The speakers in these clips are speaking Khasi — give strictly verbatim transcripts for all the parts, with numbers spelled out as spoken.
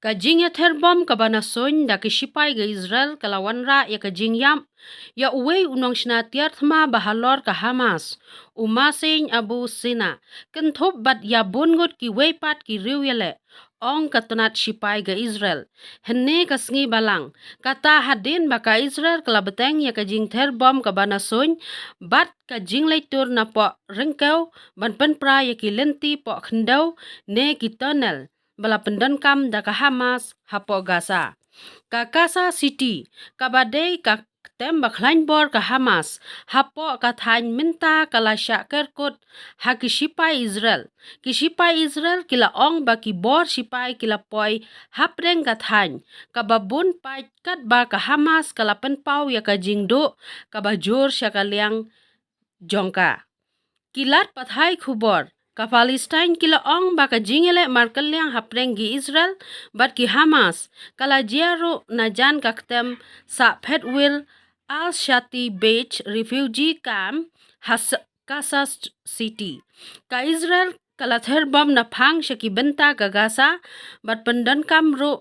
Ka jingïather bom kaba na suiñ da ki shipai ka Israel ka la wanrah ïa ka jingïap ïa uwei u nongshna tiar thma ba halor ka Hamas, u Mazen Abu Sinna, kynthup bad ïa bun ngut kiwei pat ki riew ïaleh, ong ka tnat shipai ka Israel. Hynne ka sngi Balang, kata hadien ba ka Israel ka la bteng ïa ka jingther bom kaba na suiñ bad ka jingleit tur napoh ryngkew ban pynpra ïa ki lynti poh khyndew ne ki tunnel ba la pyndonkam da ka Hamas hapoh Gaza. Ka Gaza City, kaba dei ka ktem ba khlaiñ bor ka Hamas hapoh ka thaiñ mynta, ka la shah kerkut ha ki shipai Israel. Ki shipai Israel ki la ong ba ki bor shipai ki la poi hapdeng ka thaiñ kaba bun pait, katba ka Hamas ka la pynpaw ïa ka jingduh kaba jur sha ka liang jong ka. Ki lad pathai khubor ka Palestine ki la ong ba ka jingïaleh markylliang hapdeng ki Israel bad ki Hamas ka la jia ruh na jan ka ktem sah phet wir Al Shati Beach refugee camp ha Gaza City. Ka Israel ka la ther bom na phang sha ki bynta ka Gaza bad pyndonkam ruh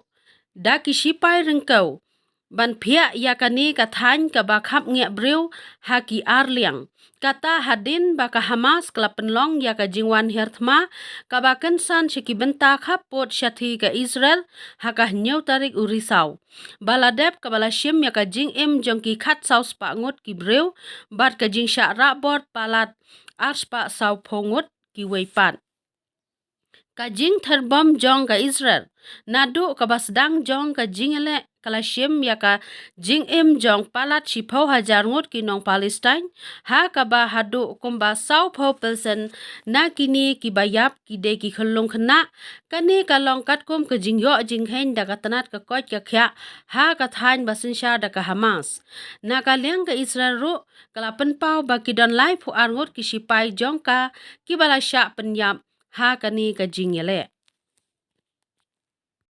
da ki shipai ryngkew ban phiah ïa kane ka thaiñ kaba khapngiah briew ha ki ar liang. Kata hadien ba ka Hamas ka la pynlong ïa ka jingwan hiar thma kaba kynsan sha ki bynta khappud shathie ka Israel ha ka hynñiew tarik u Risaw, ba la dep kaba la shim ïa ka jingim jong ki khatsaw spah ngut ki briew bad ka jingshah rah bor palat ar spah sawphew ngut kiwei pat. Ka jingther bom jong ka Israel naduh kaba sdang jong ka jingïaleh ka la shim ïa ka jingim jong palat shiphew hajar ngut ki nong Palestine, ha kaba haduh kumba sawphew percent na kine kiba ïap ki dei ki khyllung khynnah. Kane ka long katkum ka jingïoh jingkheiñ da ka tnat ka koit ka khiah ha ka thaiñ ba synshar da ka Hamas. Na ka liang ka Israel ruh ka la pynpaw ba ki don laiphew ar ngut ki shipai jong ka kiba la shah pynïap ha kane ka jingïaleh.